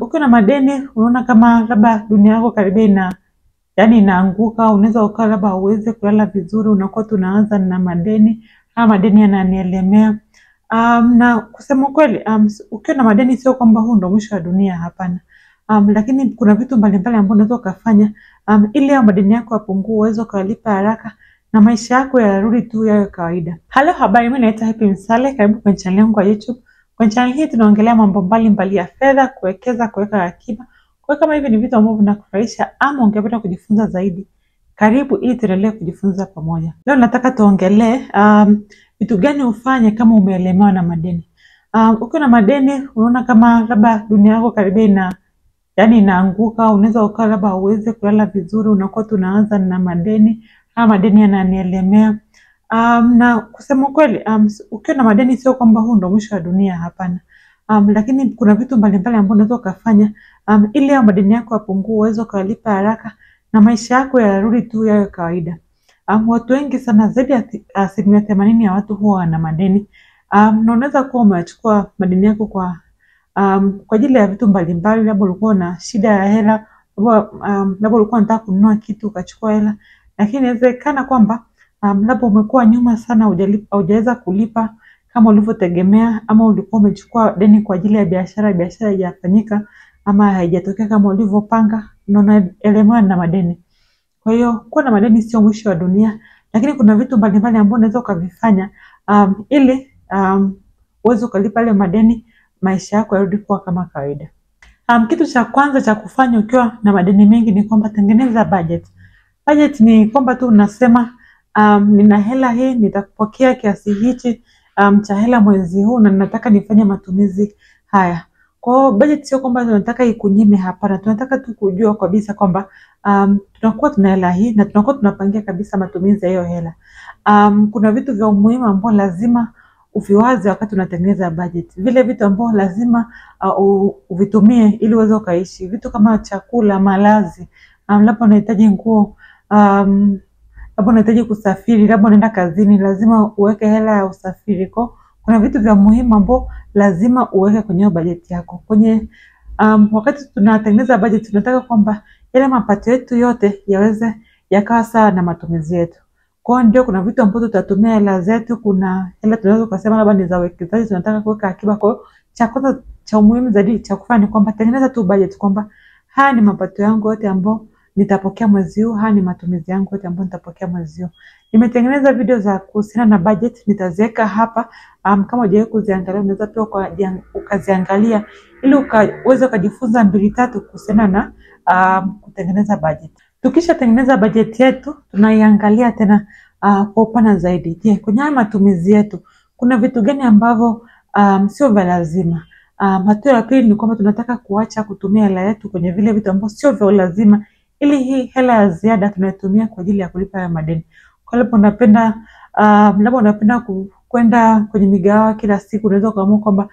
Ukiwa na madeni unaona kama labda dunia yako karibia ina yani inaanguka, unaweza ukawa labda hauwezi kulala vizuri, unakuwa tunaanza na madeni, haya madeni yananielemea. Na kusema kweli, ukiwa na madeni sio kwamba huu ndo mwisho wa dunia, hapana. Lakini kuna vitu mbalimbali ambavyo unaweza ukafanya ili hayo madeni yako yapungue, uweze ukalipa haraka na maisha yako yarudi tu yawe kawaida. Halo, habari, mimi naitwa Happy Msale, karibu kwenye channel yangu ya YouTube. Kwenye channel hii tunaongelea mambo mbalimbali ya fedha, kuwekeza, kuweka akiba. Kwa kama hivi ni vitu ambavyo vinakufurahisha ama ungependa kujifunza zaidi, karibu ili tuendelee kujifunza pamoja. Leo nataka tuongelee vitu gani ufanye kama umeelemewa na madeni. Ukiwa na madeni unaona kama labda dunia yako karibia ina yani inaanguka, unaweza ukawa labda hauwezi kulala vizuri, unakuwa tunaanza na madeni, haya madeni yananielemea. Na kusema kweli, ukiwa na madeni sio kwamba huu ndo mwisho wa dunia, hapana. Lakini kuna vitu mbalimbali ambavyo unaweza ukafanya ili hayo madeni yako yapungue, uweze ukalipa haraka na maisha yako yarudi tu yawe kawaida. Watu wengi sana, zaidi ya 80% ya watu huwa wana madeni. Na unaweza kuwa umechukua madeni yako kwa ajili ya vitu mbalimbali, labda ulikuwa na shida ya hela, labda ulikuwa unataka kununua kitu ukachukua hela, lakini inawezekana kwamba labda umekuwa nyuma sana, hujaweza kulipa kama ulivyotegemea, ama ulikuwa umechukua deni kwa ajili ya biashara, biashara haijafanyika ama haijatokea kama ulivyopanga, na unaelemewa na madeni. Kwa hiyo kuwa na madeni sio mwisho wa dunia, lakini kuna vitu mbalimbali ambavyo unaweza ukavifanya ili uweze ukalipa yale madeni, maisha yako yarudi kuwa kama kawaida. Kitu cha kwanza cha kufanya ukiwa na madeni mengi ni kwamba tengeneza budget. Budget ni kwamba tu unasema nina hela hii, nitakupokea kiasi hichi cha hela mwezi huu na ninataka nifanye matumizi haya. Kwa hiyo budget sio kwamba tunataka ikunyime, hapana. Tunataka tu kujua kabisa kwamba tunakuwa tuna hela hii na tunakuwa tunapangia kabisa matumizi ya hiyo hela. Kuna vitu vya umuhimu ambavyo lazima uviwaze wakati unatengeneza budget. Vile vitu ambavyo lazima uvitumie ili uweze ukaishi. Vitu kama chakula, malazi, labda unahitaji nguo, labda unahitaji kusafiri, labda unaenda kazini, lazima uweke hela ya usafiri. Kwa kuna vitu vya muhimu ambavyo lazima uweke kwenye budget yako. Kwenye wakati tunatengeneza budget tunataka kwamba yale mapato yetu yote yaweze yakawa sawa na matumizi yetu. Kwa ndio kuna vitu ambavyo tutatumia hela zetu, kuna hela tunaweza kusema labda ni za uwekezaji, tunataka kuweka akiba. Kwa hiyo cha kwanza cha umuhimu zaidi cha kufanya ni kwamba tengeneza tu budget kwamba haya ni mapato yangu yote ambayo nitapokea mwezi huu, haya ni matumizi yangu yote ambayo nitapokea mwezi huu. Nimetengeneza video za kuhusiana na budget, nitaziweka hapa. Kama hujawahi kuziangalia unaweza pia ukaziangalia ili uweze ukajifunza mbili tatu kuhusiana na kutengeneza budget. Tukishatengeneza budget yetu tunaiangalia tena kwa upana zaidi. Je, kwenye haya matumizi yetu kuna vitu gani ambavyo sio vya lazima? Hatua ya pili ni kwamba tunataka kuacha kutumia hela yetu kwenye vile vitu ambavyo sio vya lazima, ili hii hela ya ziada tunaitumia kwa ajili ya kulipa ya madeni. Kwa hiyo unapenda labda unapenda kwenda kwenye migahawa kila siku, unaweza kuamua kwamba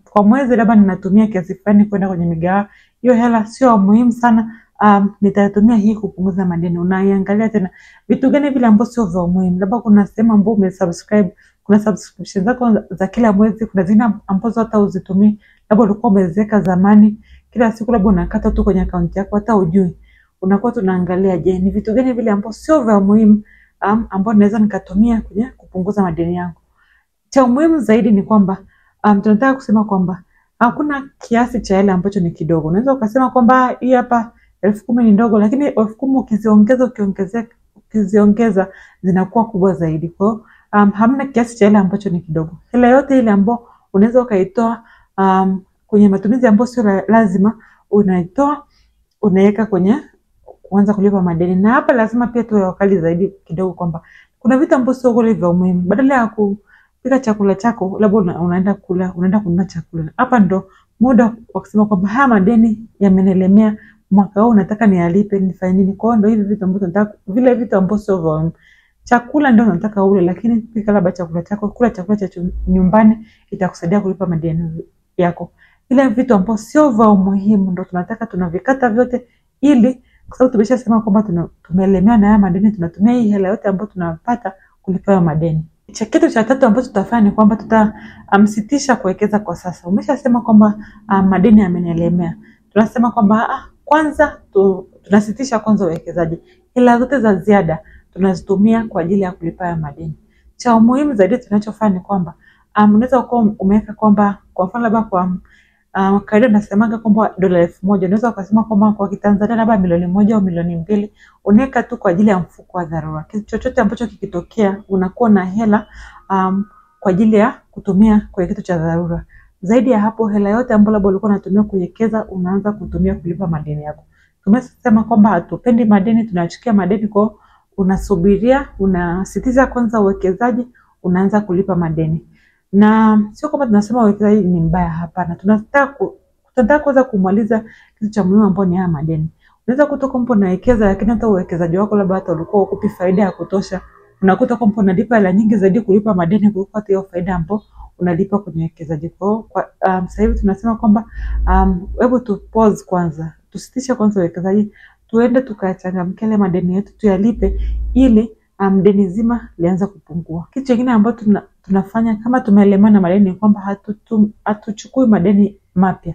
kwa mwezi labda ninatumia kiasi fulani kwenda kwenye migahawa. Hiyo hela sio muhimu sana, nitatumia hii kupunguza madeni. Unaiangalia tena vitu gani vile ambavyo sio vya muhimu. Labda kuna sehemu ambayo umesubscribe, kuna subscription zako za kila mwezi, kuna zingine ambazo hata uzitumii, labda ulikuwa umeziweka zamani, kila siku labda unakata tu kwenye akaunti yako hata hujui. Unakuwa tunaangalia, je, ni vitu gani vile ambavyo sio vya muhimu ambao naweza nikatumia kwenye kupunguza madeni yangu. Cha muhimu zaidi ni kwamba tunataka kusema kwamba hakuna kiasi cha hela ambacho ni kidogo. Unaweza ukasema kwamba hii hapa 10,000 ni ndogo, lakini 10,000 ukiziongeza zinakuwa kubwa zaidi. Kwa hiyo hamna kiasi cha hela ambacho ni kidogo. Hela yote ile ambayo unaweza ukaitoa kwenye matumizi ambayo sio lazima, unaitoa unaweka kwenye kuanza kulipa madeni. Na hapa lazima pia tuwe wakali zaidi kidogo kwamba kuna vitu ambavyo sio kweli vya umuhimu. Badala ya kupika chakula chako, labda unaenda kula, unaenda kununua chakula. Hapa ndo muda wa kusema kwamba haya madeni yamenielemea mwaka huu, nataka niyalipe, nifanye nini? Kwa hiyo ndo hivi vitu ambavyo nataka, vile vitu ambavyo sio vya umuhimu. Chakula ndio nataka ule, lakini pika labda chakula chako, kula chakula cha nyumbani, itakusaidia kulipa madeni yako. Vile vitu ambavyo sio vya umuhimu ndo tunataka tunavikata vyote, ili kwa sababu tumeshasema kwamba tumeelemewa na haya madeni, tunatumia hii hela yote ambayo tunapata kulipa hayo madeni. Kitu cha tatu ambacho tutafanya ni kwamba tutamsitisha kuwekeza kwa sasa. Umeshasema kwamba madeni yamenielemea. Tunasema kwamba kwanza tunasitisha kwanza uwekezaji. Hela zote za ziada tunazitumia kwa ajili ya kulipa haya madeni. Cha umuhimu zaidi tunachofanya ni kwamba unaweza kuwa umeweka kwamba kwa mfano labda kwa kawaida nasemaga kwamba $1,000, unaweza ukasema kwamba kwa Kitanzania labda 1,000,000 au 2,000,000 unaweka tu kwa ajili ya mfuko wa dharura. Kitu chochote ambacho kikitokea unakuwa na hela kwa ajili ya kutumia kwa kitu cha dharura. Zaidi ya hapo, hela yote ambayo labda ulikuwa unatumia kuwekeza unaanza kutumia kulipa madeni yako. Tumesema kwamba hatupendi madeni, tunachukia madeni, kwa unasubiria, unasitiza kwanza uwekezaji, unaanza kulipa madeni. Na sio kwamba tunasema uwekezaji ni mbaya, hapana. Tunataka kwanza kumaliza kitu cha muhimu ambao ni haya madeni. Unaweza kutoka kwamba unawekeza, lakini hata uwekezaji wako labda hata ulikuwa hukupi faida ya kutosha. Unakuta kwamba unalipa hela nyingi zaidi kulipa madeni kuliko hata hiyo faida ambayo unalipa kwenye uwekezaji. Kwa sasa hivi tunasema kwamba hebu tu pause kwanza, tusitishe kwanza uwekezaji, tuende tukachangamkie madeni yetu tuyalipe ili deni zima lianze kupungua. Kitu kingine ambacho tunafanya kama tumeelemana madeni ni kwamba hatuchukui madeni mapya.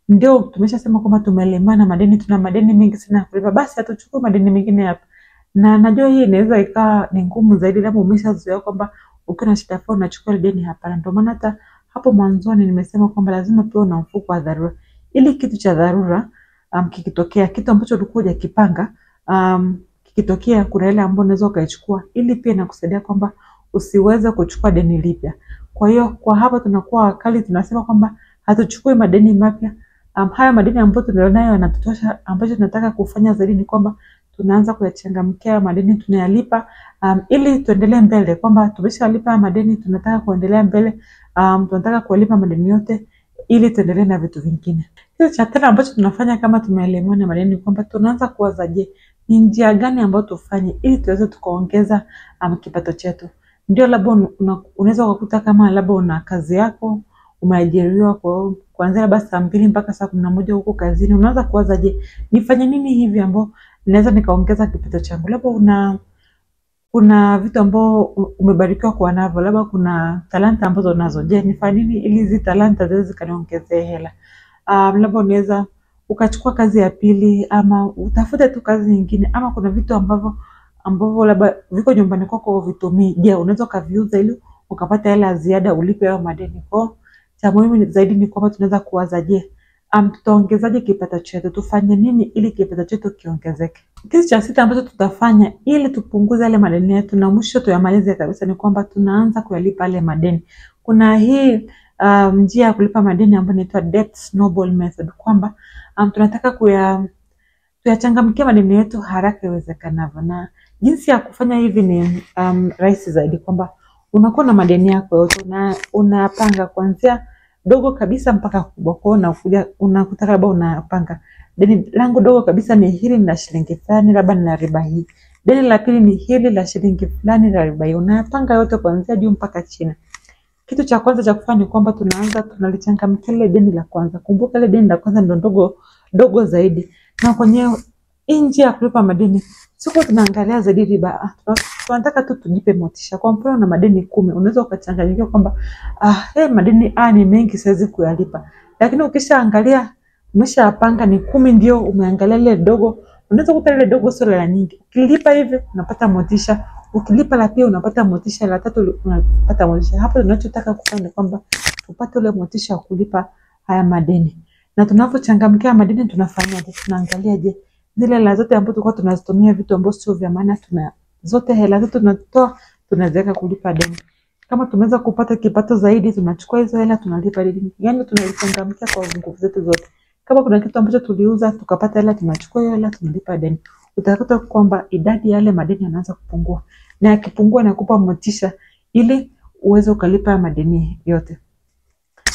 Ndio tumeshasema kwamba tumeelemana madeni, tuna madeni mengi sana ya kulipa, basi hatuchukui madeni mengine hapa. Na najua hii inaweza ikawa ni ngumu zaidi labda umeshazoea kwamba ukiwa na shida fulani unachukua deni. Hapana, ndio maana hata hapo mwanzoni nimesema kwamba lazima pia una mfuko wa dharura, ili kitu cha dharura kikitokea, kitu ambacho ulikuwa hujakipanga kikitokea, kuna ile ambayo unaweza ukaichukua, ili pia inakusaidia kwamba usiweze kuchukua deni lipya. Kwa hiyo kwa hapa tunakuwa wakali, tunasema kwamba hatuchukui madeni mapya. Haya madeni ambayo tulionayo yanatutosha. Ambacho tunataka kufanya zaidi ni kwamba tunaanza kuyachangamkia madeni, tunayalipa ili tuendelee mbele, kwamba tumeshalipa madeni, tunataka kuendelea mbele, tunataka kulipa madeni yote ili tuendelee na vitu vingine. Kitu cha tano ambacho tunafanya kama tumeelemewa na madeni ni kwamba tunaanza kuwaza, je, ni njia gani ambayo tufanye ili tuweze tukaongeza kipato chetu. Ndio labda unaweza ukakuta kama labda una kazi yako, umeajiriwa kwa kuanzia labda saa 2 mpaka saa 11 huko kazini. Unaanza kuwaza, je, nifanye nini hivi ambao naweza nikaongeza kipato changu. Labda kuna vitu ambao umebarikiwa kuwa navyo, labda kuna talanta ambazo unazo. Je, nifanye nini ili hizi talanta ziweze zikaniongezee hela? Labda unaweza ukachukua kazi ya pili, ama utafute tu kazi nyingine, ama kuna vitu ambavyo labda viko nyumbani kwako huvitumii. Je, unaweza ukaviuza ili ukapata hela ya ziada ulipe hayo madeni. Kwa cha muhimu zaidi ni kwamba tunaweza kuwaza, je, tutaongezaje kipato chetu, tufanye nini ili kipato chetu kiongezeke. Kitu cha sita ambacho tutafanya ili tupunguze yale madeni yetu na mwisho tuyamalize kabisa ni kwamba tunaanza kuyalipa yale madeni. Kuna hii njia ya kulipa madeni ambayo inaitwa debt snowball method, kwamba tunataka kuyachangamkia madeni yetu haraka iwezekanavyo. Na jinsi ya kufanya hivi ni rahisi zaidi, kwamba unakuwa na madeni yako yote na unapanga kuanzia dogo kabisa mpaka kubwa. Kwa hiyo unakuta labda unapanga deni langu dogo kabisa ni hili la shilingi fulani, labda nina riba hii. Deni la pili ni hili la shilingi fulani la riba hii. Unapanga yote kuanzia juu mpaka chini. Kitu cha kwanza cha kufanya ni kwamba tunaanza tunalichangamkia ile deni la kwanza. Kumbuka ile deni la kwanza ndio ndogo dogo zaidi. Na kwenye njia ya kulipa madeni sio tunaangalia zaidi riba. Tunataka tu tujipe motisha. Kwa mfano na madeni 10, unaweza ukachanganyikiwa kwamba madeni ni mengi siwezi kuyalipa. Lakini ukishaangalia umeshapanga ni 10, ndio umeangalia ile dogo, unaweza kukuta ile dogo sio la nyingi. Ukilipa hivi unapata motisha, ukilipa la pili unapata motisha, la tatu unapata motisha. Hapo tunachotaka kufanya ni kwamba tupate ule motisha wa kulipa haya madeni. Na tunapochangamkia madeni tunafanyaje? Tunaangalia, je, zile hela zote ambazo tulikuwa tunazitumia vitu ambavyo sio vya maana, tuna zote hela zote tunatoa tunaziweka kulipa deni. Kama tumeweza kupata kipato zaidi, tunachukua hizo hela tunalipa deni. Yaani tunalichangamkia kwa nguvu zetu zote. Kama kuna kitu ambacho tuliuza tukapata hela, tunachukua hiyo hela tunalipa deni. Utakuta kwamba idadi ya yale madeni yanaanza kupungua, na yakipungua inakupa motisha ili uweze ukalipa madeni yote.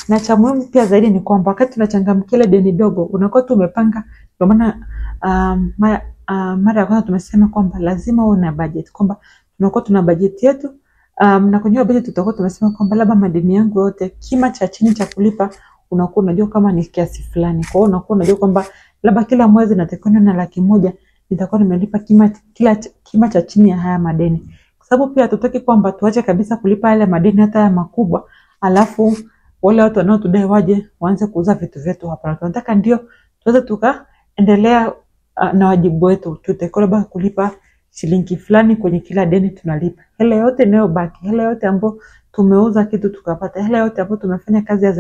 Na cha muhimu pia zaidi ni kwamba wakati tunachangamkia ile deni dogo, unakuwa tu umepanga. Ndio maana mara ya kwanza tumesema kwamba lazima uwe na budget, kwamba tunakuwa tuna budget yetu. Na kwenye budget tutakuwa tumesema kwamba labda madeni yangu yote kima cha chini cha kulipa unakuwa unajua kama ni kiasi fulani. Kwa hiyo unakuwa unajua kwamba labda kila mwezi natakiwa na 100,000 nitakuwa nimelipa kima cha chini ya haya madeni. Kwa sababu pia hatutaki kwamba tuache kabisa kulipa yale madeni hata ya makubwa, alafu wale watu wanaotudai waje waanze kuuza vitu vyetu. Hapana, tunataka ndio tuweze tukaendelea na wajibu wetu. Tutakiwa labda kulipa shilingi fulani kwenye kila deni tunalipa. Hela yote inayobaki, hela yote ambayo tumeuza kitu tukapata, hela yote ambayo tumefanya kazi ya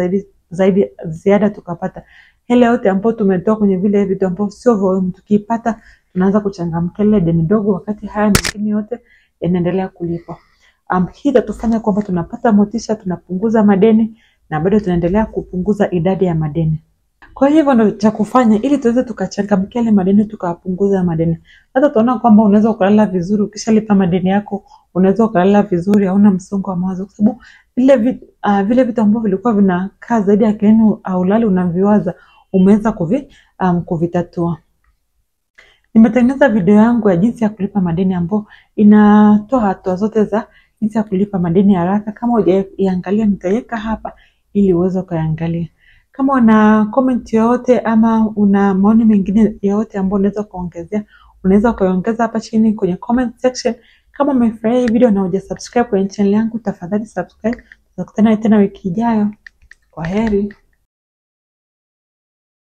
zaidi ziada tukapata, hela yote ambayo tumetoa kwenye vile vitu ambavyo sio vya muhimu, tukiipata tunaanza kuchangamkia lile deni dogo, wakati haya mengine yote yanaendelea kulipwa. Hii itatufanya kwamba tunapata motisha, tunapunguza madeni na bado tunaendelea kupunguza idadi ya madeni. Kwa hivyo ndio cha kufanya ili tuweze tukachangamkia yale madeni, tukapunguza madeni. Hata tunaona kwamba unaweza ukalala vizuri ukishalipa madeni yako, unaweza ukalala vizuri, hauna msongo wa mawazo, kwa sababu vile vitu ambavyo vilikuwa vinakaa zaidi ya akilini au ulali unaviwaza, umeweza kuvitatua. Nimetengeneza video yangu ya jinsi ya kulipa madeni ambayo inatoa hatua zote za jinsi ya kulipa madeni haraka. Kama hujaiangalia nitaiweka hapa ili uweze kuangalia. Kama una comment yoyote ama una maoni mengine yoyote ambayo unaweza kuongezea, unaweza kuongeza hapa chini kwenye comment section. Kama umefurahia hii video na hujasubscribe kwenye channel yangu, tafadhali subscribe. Tutakutana tena wiki ijayo. Kwaheri.